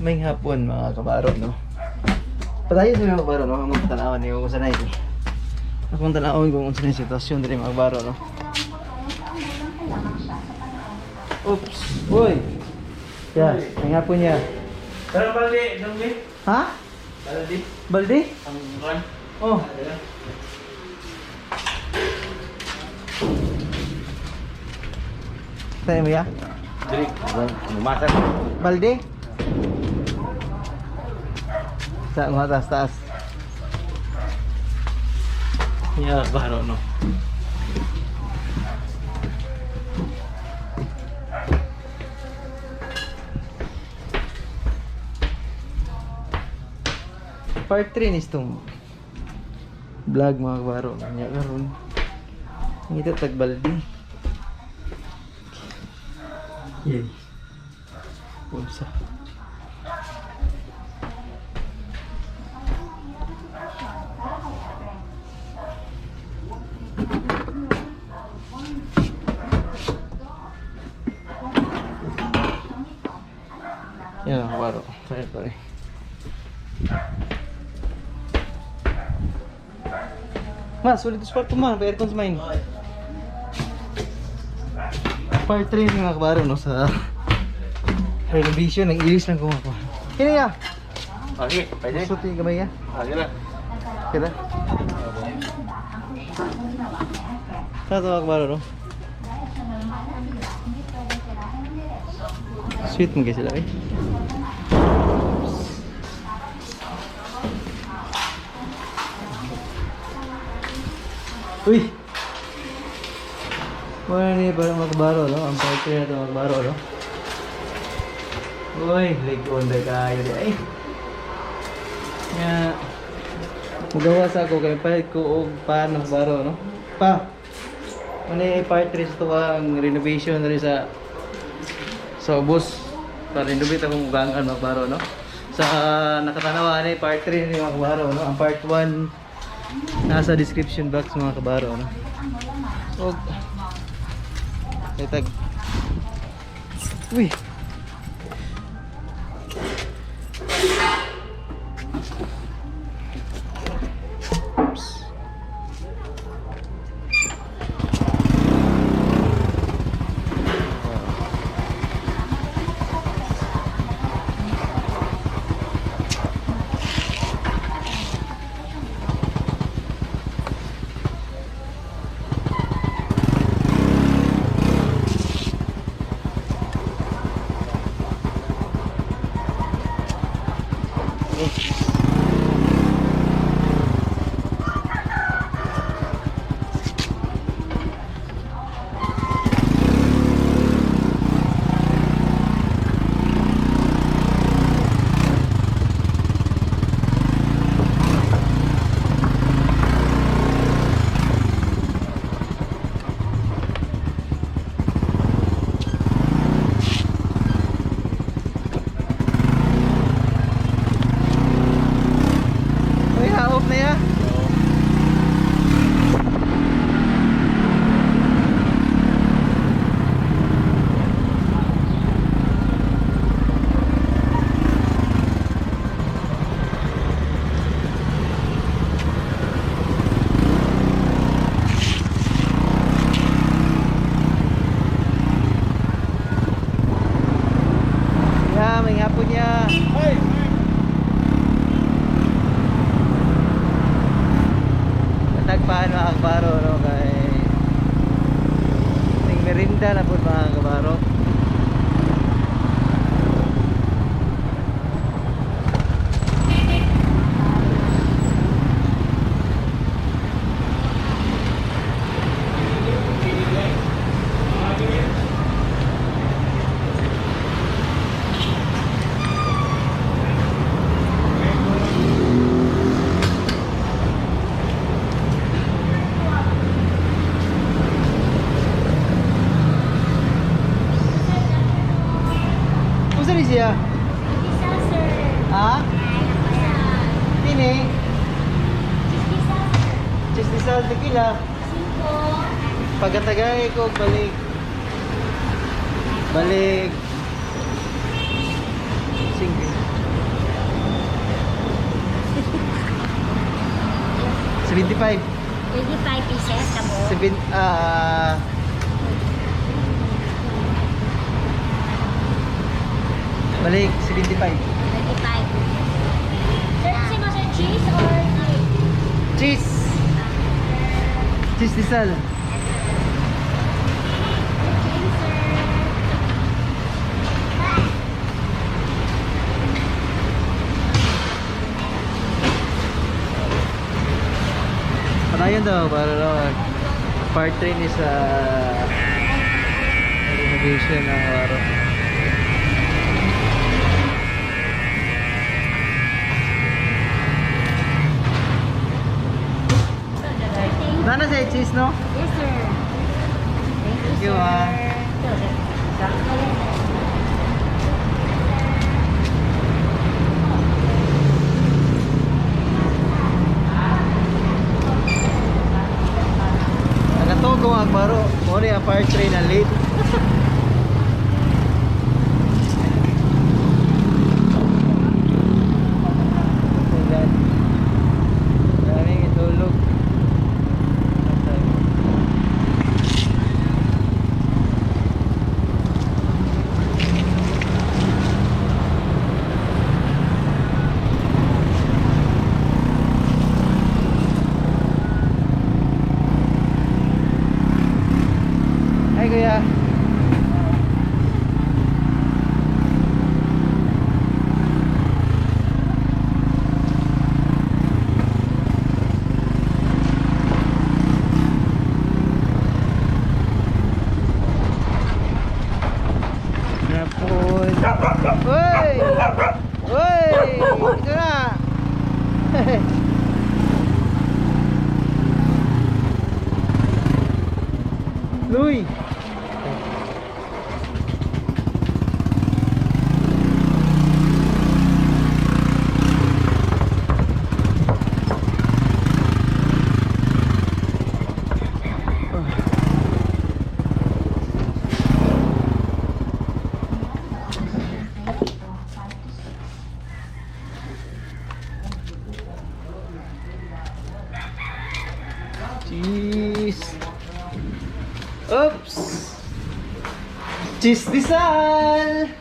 May hapon, mga kabaro, no? Patayo sa mga kabaro, no? Ang tanawon niyo kung saan na. Akong tanawon kung unsa na yung sitwasyon diri, mga kabaro, no? Oops! Uy! Yeah, may hapon niya. Pero balde, dongli. Ha? Balde. Balde? Ang kan. Oh. Tayo mo ya? Diri, masak. Balde? Sa mga taas, taas. Yeah, baro, no? Part 3 ni itong vlog, mga kabaro. Nya karon. Ngita tag balde. Yay. Unsa? Yan ang kabaro. Sorry, sorry. Ma, sulit sa kwarto, ma. Aircon sa mine. Part 3 mga kabaro, no, sa renovation. Ang ilis lang kumakuha. Kini ya! Okay, pwede. Gusto yung kamay ya. Okay lang. Kita? Sa ito, mga kabaro, no? Sweet mo guys sila eh. Uy! Wala niya para mga kabaro, no? Ang part 3 na ito, mga kabaro, no? Uy, leg on ba tayo di ay. Nga, mugawa sa ako kay palit ko og pan ng baro, no? Pa. Ano yung part 3 sa ito ang renovation rin sa ubos. Pa-renovate akong ugangan, mga baro, no? Sa nakatanawa ni part 3 ni mga kabaro, no? Ang part 1 nasa description box, mga kabaro, no? Og itag. Uy. Oops. Uy, haop na ya. Ya, may hapon niya. Hey! Natagpaan, mga kabaro, no, kay ting merinda na po, mga kabaro. Unsa ni siya? Ha? Tini? Just disal tequila. Pagkatagay ko balik. Balik. Sige. 75. 25 pieces kamo. Seven, ah... balik, 75. 25. Sir, kasi mo sir cheese or Cheese! Cheese disal. Cheese, sir. Patayon daw, para daw. Part 3 ni sa renovation ng araw. Nana sa cheese, no? Yes, sir. Thank Thank you, you, sir. ah. Nakatugo ang baro. Mo ni ang part 3 na late. Ayan. Daming itulog. Hi, kuya. Napon. Hoy! Hoy! Ito na! Luy! Cheese! Oops! Cheese disal!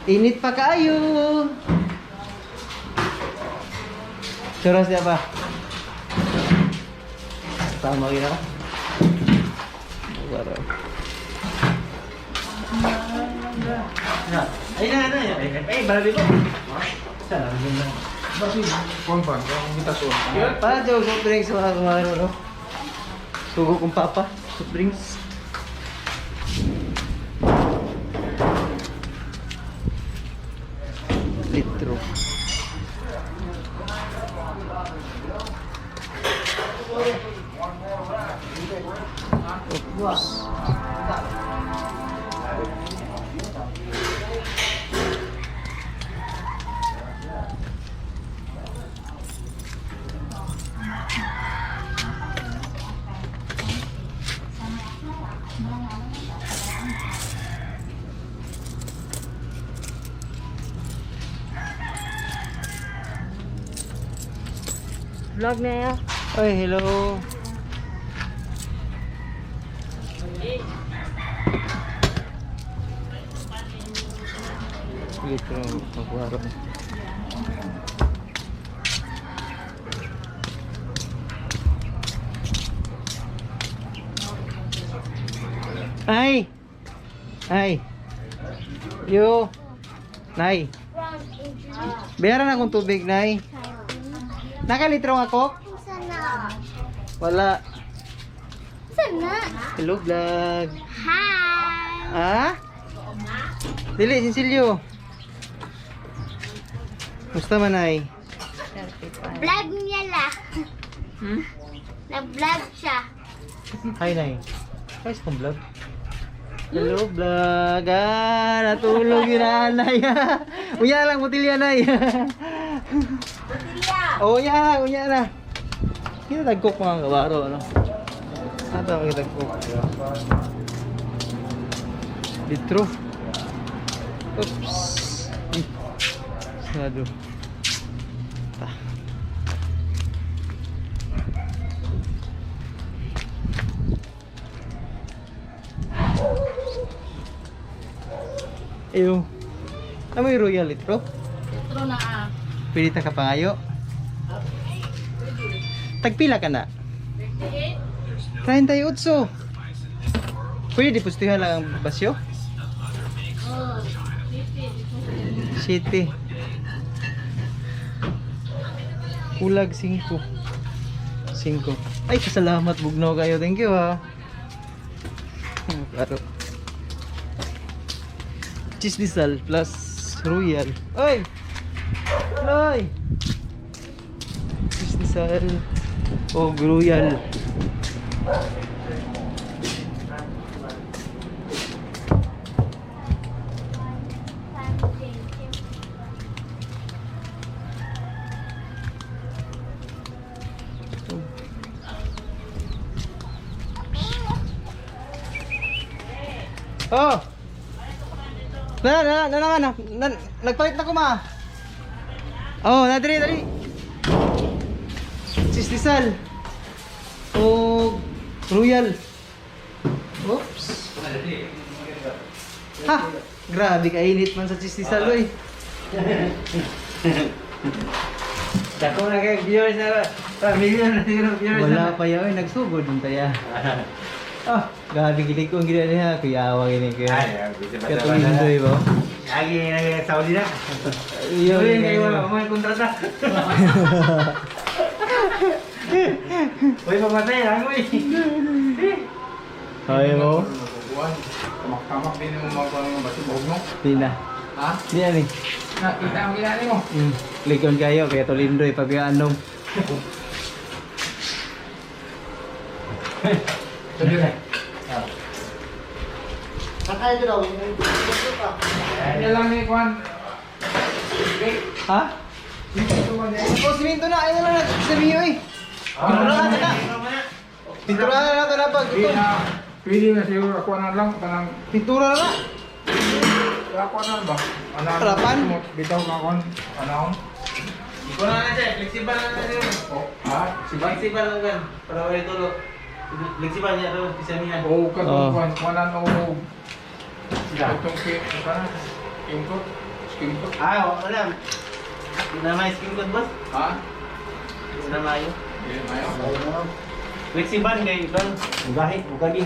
Init pa kaayo! Churros niya pa. Tama rin ako. Wala. Ay na, na. Ay, balabi ko. Para daw soft drinks mga kumaro, no? Sugo kong papa, soft drinks. Litro. Oops. Vlog na yun. Oy, hello. Litro magwaro. Ay! Ay! Yo! Nay! Bayaran akong tubig, Nay. Nakalitro nga ako? Sana. Wala. Sana. Hello, vlog. Hi. Ah? Dili, Cecilio. Musta man ay? Vlog niya la. Hmm? Nag-vlog siya. Hi, Nay. Hi, sa vlog. Hello, vlog. Ah, natulog yun nanay. Unya lang, butilya, nay. Butilya. Oh, unya, unya na. Kita tagkok mga kabaro, ano? Ato ang kita tagkok. Litro. Oops. Eh, Sarado. Ta. Ayo. Amoy royal litro. Litro na ah. Pwede ta ka pangayo. Tagpila ka na? 38. 38. Pwede di pustihan lang ang basyo? Oh, 50. City. Kulag 5. 5. Ay, kasalamat bugnaw kayo. Thank you ha. Claro. Cheese diesel plus royal. Oy! Oy! Cheese diesel o royal. Oh! Na na na na na, na, nagpalit na ko ma. Oh, na diri diri. Cheese diesel. O royal. Oops. Ha! Grabe kainit man sa cheese diesel oy. Dako na kay viewers na. Pa million na siguro viewers. Wala pa yaw, nagsugod dun taya. Ah, grabe gilig ko ang gina niya. Kuyawa gini kuya. Ay, bisa ba? Katulindoy ba? Agi na Saudi na. Iyo, Uy, kayo wala mo kontrata. Uy, mamatay lang, uy. Ay mo. Tamak-tamak din mo mga mga basibog no? Di na. Ha? Di na ni. Nakita ang ginani mo. Likon kayo kaya tulindoy pabiyaan nung. Sabi rin. Yan lang ni Kwan. Ha? Dito man yan. Oh, siminto na. Ayun na lang. Sabi niyo eh. Pinturahan na na. Pinturahan na na pag Di ito. na. Pwede na siguro ako na lang. Kanang Pintura na na. ako na ba? Anang Harapan? Bitaw ka kon. Anang. Ikaw na na siya, flexible na na siya. Oh, ha? Si ba? Flexible lang kan. Para wala tulo. Flexible niya to, pisamihan. O ka Oh. Kwan. Kwanan o. Itong ki. Kana. Skin coat. Skin coat. Ah, wala. Di na may skin code, boss. Ha? Di na mayo. Di na mayo. Flexible kay ikaw. Bugahi, bugagi.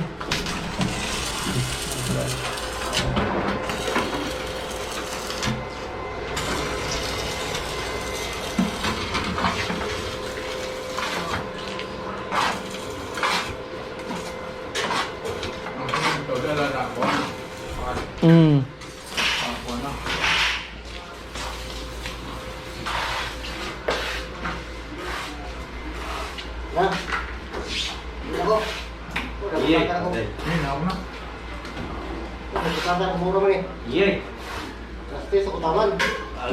Ang ito dala na ako. Kwan. Ako na. Iya. Ini ako na. Iya.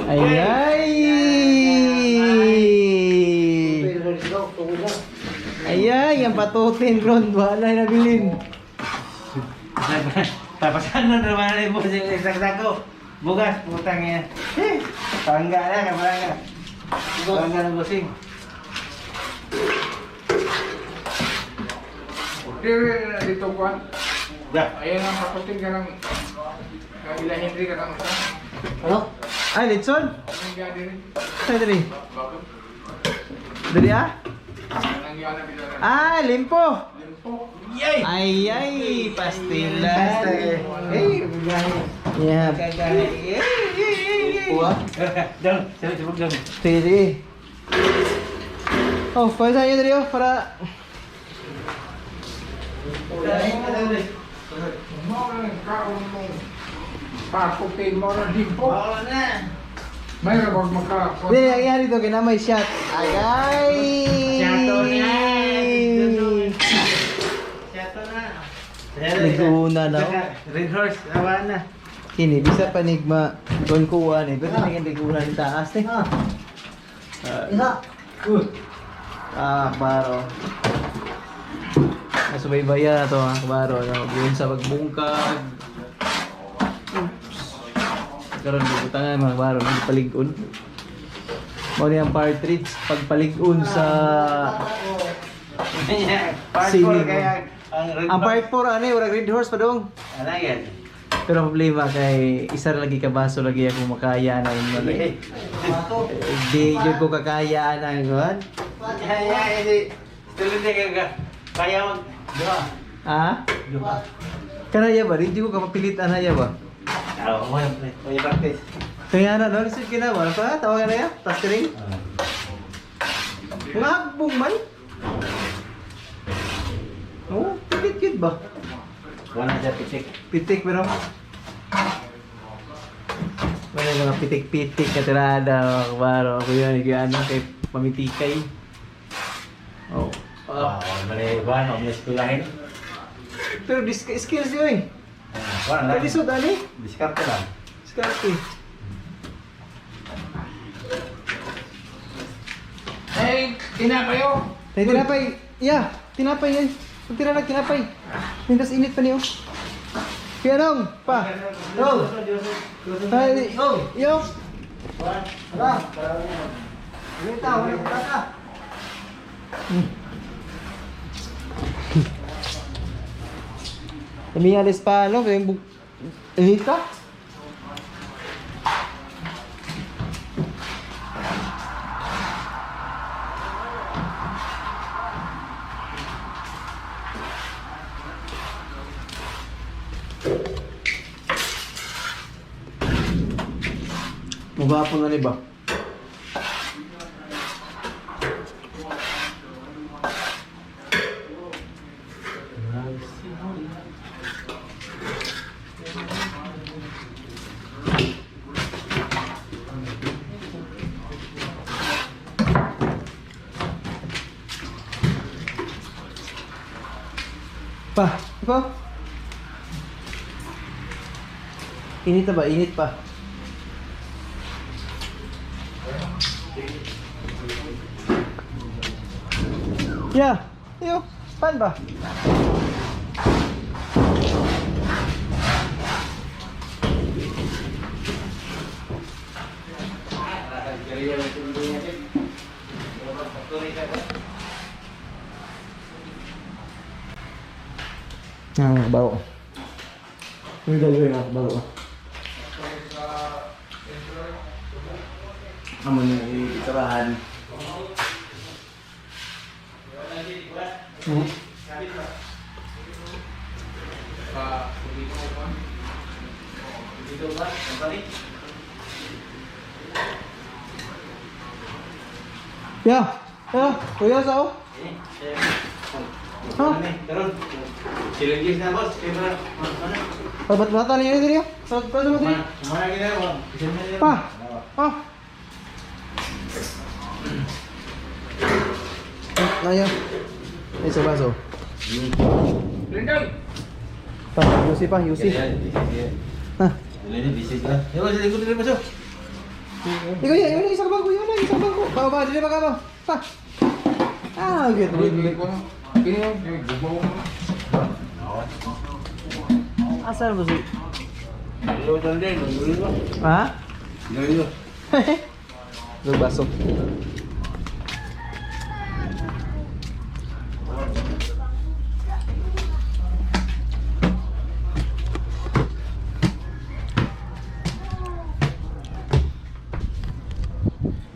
Ay ay. Ay ay, ang patutin ron. Wala na bilin. Tapos ano naman na yung boss yung isang-sako. Bugas, putang yan. Eh, Pangga na, kapangga. Pangga na bossing. Dire na dito Kwan. Da. Ayan ang kapatid ka ng ila Henry ka ng isa. Ay, litson. Anong gaya rin? Ay, dali. Bakit? Dali ah. Anong gaya na bila na? Ah, limpo. Limpo. Yay! Ay ay, pastilan. Eh, bugahi. Yeah. Kagahi. Yay! Yay! Yay! Limpo ah. Dong, sabog sabog dong. Sige, sige. Oh, kuha sa inyo dali oh, para Mo na kaon mo. Pakutin mo na limpo. Wala na. May rabag maka. Hindi, ang nangyari dito, kinamay shot. Agay! Shato na. Shato na. Nag-uuna na, oh. Red horse, awa na. Kini, bisa panigma, kon kuha ni. Pero tingin nag-uuna ni taas eh. Ah, baro. Nasubaybayan na to ha, baro. No? Yun sa pagbungkag. Oops. Karon butangan mga baro, nagpalig-on. Mao ni ang partridge, pagpalig-on sa Part Siling. 4 kaya ang red Ang part 4 ano eh, wala red horse pa dong. Ano yan? Pero ang problema kay isa ra lagi ka baso lagi ako makaya na yun man. Di jud ko kakaya na yun. Kaya kasi student ka ka. Kaya mag duha. Ha? Duha. Kanaya ba? Di ko kapapilit anaya ba? Ah, mo yung practice. Kaya na, no? Lisod ka na ba? Pa, tawagan na ya? Plastering? Mga hagbong man. Oo, pilit yun ba? Wala sa pitik. Pitik pero. Wala mga pitik-pitik na tirada, mga kabaro. Ako yun, ano, kay pamitikay. Oh. Ah, mali ba no, may eskwelahin. Pero skills yun eh. Wala Pero lisod, ali. Diskarte lang. Skarte. Ay, tinapay oh. Ay, tinapay. Yeah, tinapay yan. Pagtira na, tinapay. Pintas init pa niyo. Kuya Nong, pa. Oh. Ay, Oh. yo. Wala. Wala, wala, wala. Umialis pa, ano? Kaya yung init ka? Mugapon na ni ba? Pa, ikaw? Init na ba? Init pa. Yeah. Yo, pan ba? Ah, bago. Uy, dalawa yung bago. Amo na itirahan. Yeah. Yeah, kuya sao? Ha? Karon. Silagis na boss, kay para mana? Pabat bata niyo diri. Pa pa mo diri. Mana gina mo? Pa. Ah. Naya. Ay sa baso. Lindol! Pa, yusi pa, yusi. Ha. Ini bisnis lah. Ya, boss, ikut dulu masuk. Ikaw yan, yun, isang bangko, yun, isang bangko. Pa, pa, dili pa ka pa. Pa. Ah, gitu. Hindi ko na. Kini mo, yung gumawa mo. Asal mo si? Dulu dulu. Ha? Dulu. Lu baso.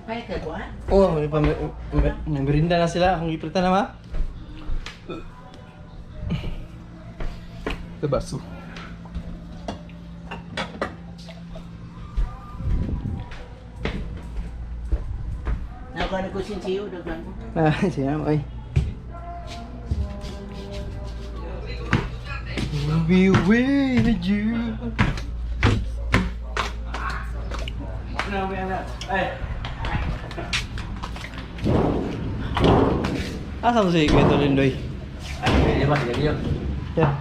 Ay, kagwa? Oh, may pa may merinda na sila. Akong gipalitan na ma. Ito baso. Nakuha ko sinsiyo, daghan ko. Ah, siya ay. Be with you. Asa mo si Kwento Lindoy? Ay, boss, jadi yuk. Yeah.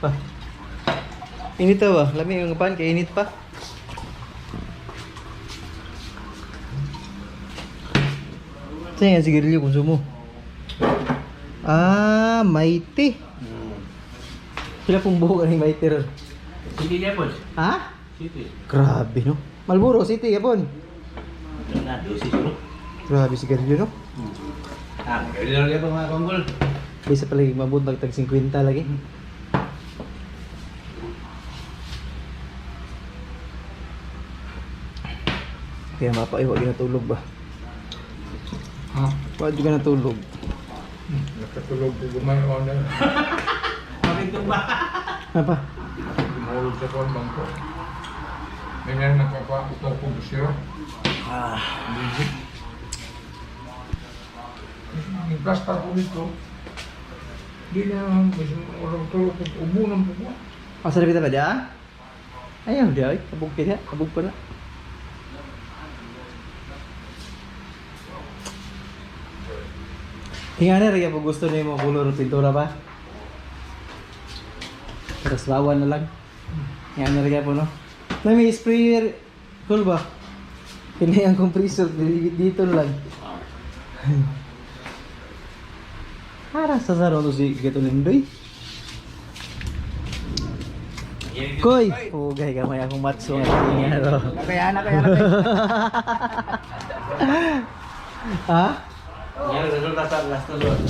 Pa. Init ta ba? Lami yung pan kay init pa. Saan yung sigarilyo konsumo? Ah, mighty. Sila pong buhok ang mighty ron. Sini ya, bos. Ha? Sini. Grabe no. Malboro City yapon. Nah, dosis dulu. Grabe sigarilyo no. Ah, jadi dulu ya, mga konggol. Bisa pala mabuntag tag 50 lagi. Kaya mapaiwa ginatulog ba? Ha? Wa di ka natulog. Nakatulog ko gumayo na. Ba? Apa? Gumulog sa kon bangko. May na nagpapautong ko siya. Ah, Busy. Yung plastar ko dito. Di na mismo orang tulog ko ubo ng puko. Asa na kita ba dia? Ayaw dia, ay. Kabog ka dia, kabog pa na. Hinga na rin po gusto niyo mo kulor pintura ba? Tapos bawan na lang. Hinga na rin po no. Na may sprayer cool ba? Kini ang compressor dito lang. Para sa saro to si Gato Lindoy. Koy, pugay gamay akong matso nga tinga ro. Kaya na, kaya na. Ha? Yan resulta sa last na doon.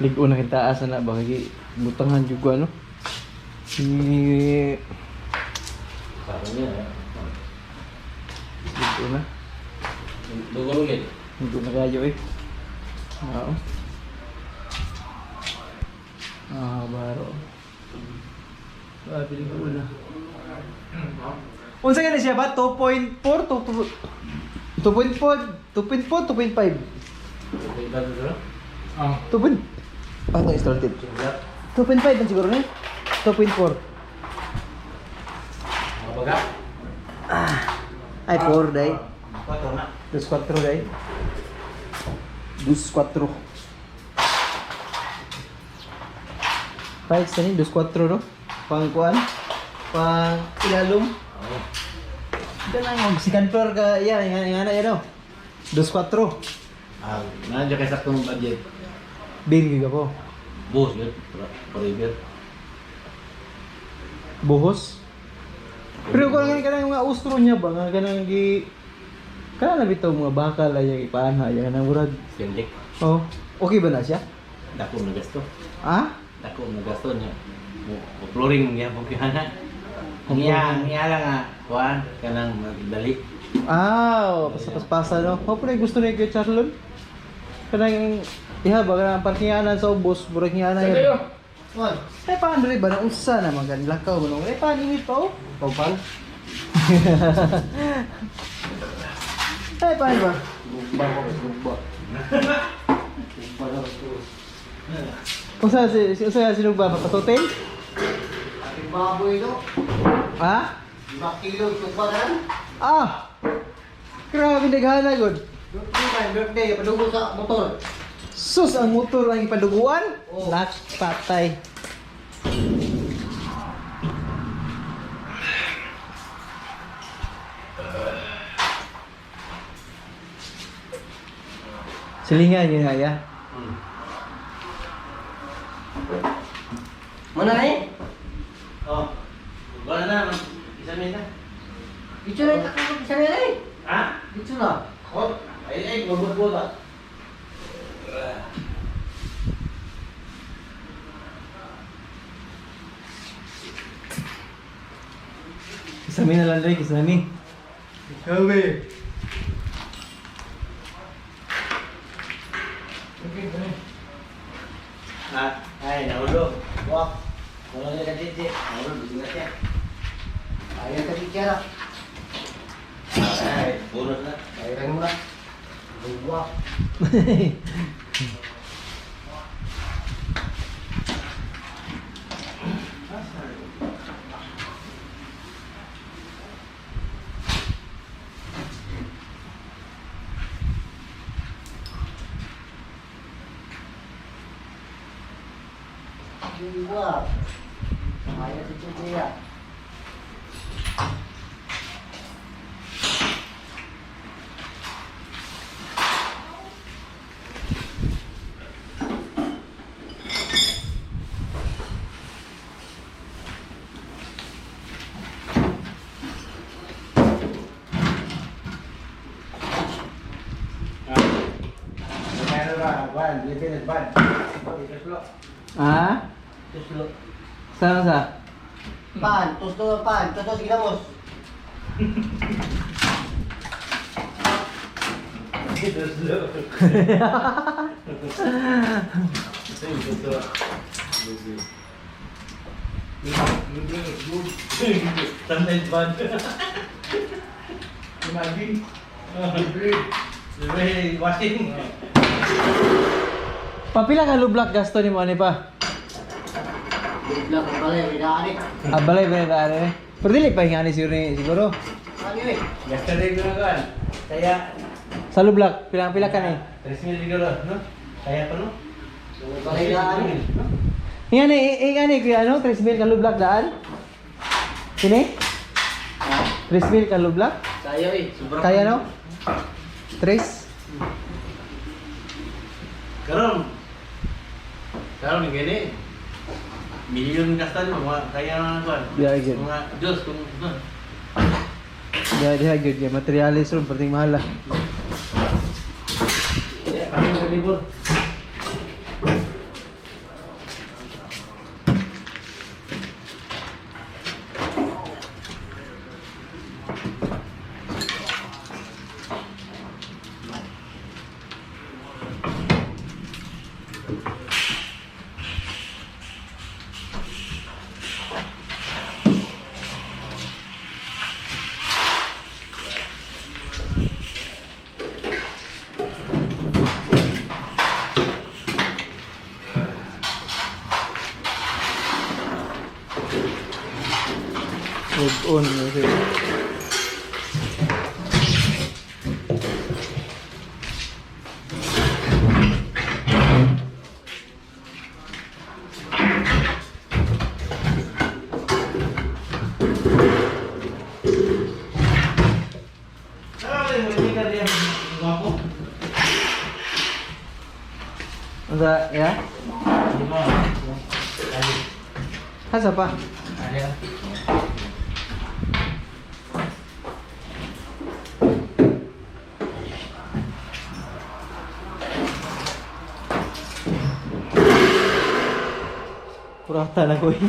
Lig-o na kita asa na ba kay butangan jud ko ano. Si Parang niya. Eh. Lig-o na. Dugo ulit. Lig-o na kayo eh. Oo. Ah, baro. Ah, lig-o na. Unsa gani siya ba? 2.4 2.4 2.4 2.5 Okay ba ito? Ah, 2. Ah, ito started. 2.5 ang siguro na eh. 2.4. Mga baga? Ay, 4 day. Patro na. 2.4 day. 2.4. Pikes na ni, 2.4 no? Pang kuan? Pang ilalom. Oo. Ito lang, og second floor ka, yan, yan, yan, yan, yan, 2.4. Ah, nandiyan kay saktong budget. Bill ka po. Buhos yun. Forever. Buhos. Pero kung ang kanang mga ustro niya ba, nga kanang gi... Kanang na bitaw mga bakal ay ipaanha, yan kanang murag. Sendik. Oh, okay ba na siya? Dako na gasto. Ah? Dako na gasto niya. Mo flooring mo gyapon kay hana. Ang iya lang nga kuan kanang magdali. Ah, oh, paspasa no. Mo pre gusto ni kay Charlon. Kanang iha ba kanang parkinganan sa ubos, murag nga na kayo. yun. Ay paano rin ba na unsa na man lakaw ba no? Ay paano init pa oh. Pawpal. Ay paano ba? Gugba ko, gugba. Gugba na ko. Unsa si si unsa sinugba patutin? Ating baboy no. Ha? 5 kilo tugba kan. Ah. Grabe naghana gud. Birthday man, birthday padugo sa motor. Sus ang motor ang ipaduguan. Oh. Nakpatay. Silingan yun ya. Mana ni? Oh. Wala na, isa na. Dito na takbo sa ni. Ha? Dito na. Oh, ay ay mabuhat ba? Kisami na lang rin, kisami. Kisami. Okay, dali. Ah, ay nahulog. Wah. Wala na kadidi. Nahulog di na siya. Ayaw ka dito na. Ay, bonus na. Ayaw mo na. Dua. Dua. Ayaw ka dito ya. ba? Ban, living is ban. Tuslo. Ha? Tuslo. Saan sa? Pan, tusto pan, tusto sige na boss. Tuslo. Tuslo. Sometimes bad. Imagine. Libre. Libre washing. Papila ka lublak gasto ni mo ani pa? Bigla ka pala, may naani. Ah, balay ba na ani? Pero dili pa ingani siguro ni siguro. Ano yun eh? Yesterday ko na kan. Kaya Sa lublak, pila pila ka ni? 3,000 siguro, no? Kaya pa no? Balay naani. Ingani, ingani kuya ano, 3,000 ka lublak daan? Kini? 3,000 ka lublak? Kaya eh, sobrang. Kaya no? Tres? Karon. Karon gini. Milyon kasta mo, mga kaya na kan. Yeah, good. Mga Diyos kung no. Diha diha gyud kay materialis ron perting mahal ah. Ano sa libur? Ug on kasi. Ah, may ka diyan. Gwapo. Unsa ya? Di ba? Hasa pa? Ano? Kurata na ko eh.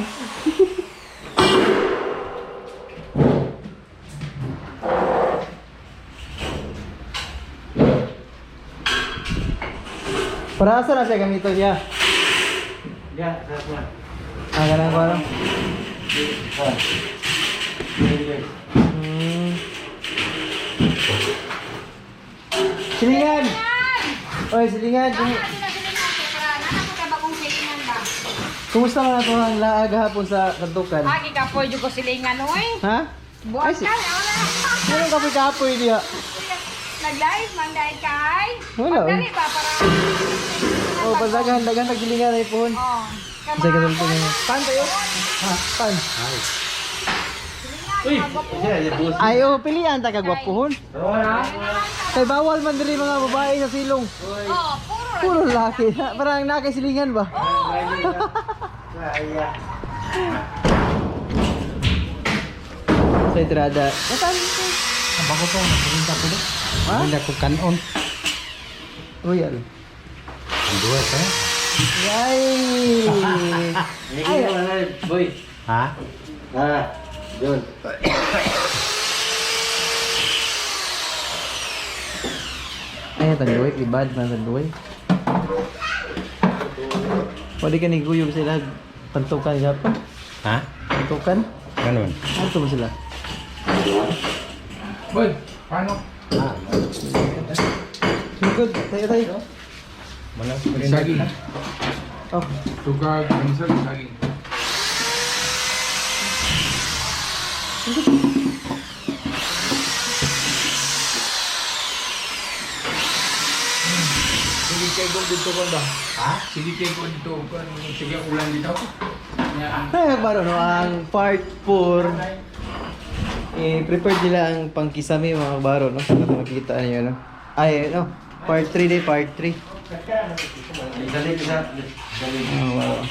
Para asa na siya gamito niya? Ya, sa kuan. Ah, ganang ko ano? Kuan. Silingan! Oy, silingan! Tama, sila silingan kay para nana ko kay bagong silingan ba. Kumusta man ato ang laag hapon sa kantukan? Agi ka po jud ko silingan oy. Ha? Buhat Ay, ka, wala. Meron kapoy-kapoy diya. Nag-live man dahil kay. Wala, oy. Pagdali ba para Oh, pagdagan, dagan tagsilingan ay pohon. Oh. Sa kasulti niya. Pan tayo? Ha, pan. Uy, siya, ya bus. Ay, oh, pilian ta ka gwapohon. Wala. Kay bawal man diri mga babae sa silong. Oh, puro Puro laki. Parang nakasilingan ba? Oh, Kaya. Sa entrada. Matan. Bago to, nagpalinda ko doon. Ha? Palinda ko kanon. Royal. Ang duwa ka? Yay! Ay, boy. Ha? Ah, yun. Ay, tanduay. Ibad man tanduay. Pwede ka ni guyog sila. Pantukan siya pa. Ha? Pantukan? Ganon. Ano ba sila? Boy, paano? Sugod. Tayo tayo. Saging. Oh. Tugag, panisag, saging. Sige kay ko dito ko ba? Ha? Sige kay ko dito ko. Sige ulan dito. Ay, baro no, ang part 4 eh, prepared nila ang pangkisame mga baro no. Sa ito makikita niyo no. Ay, no. Part 3 day, part 3. Dali isa. Dali. Oh, wow.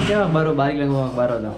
Kaya mga baro, balik lang mga baro no.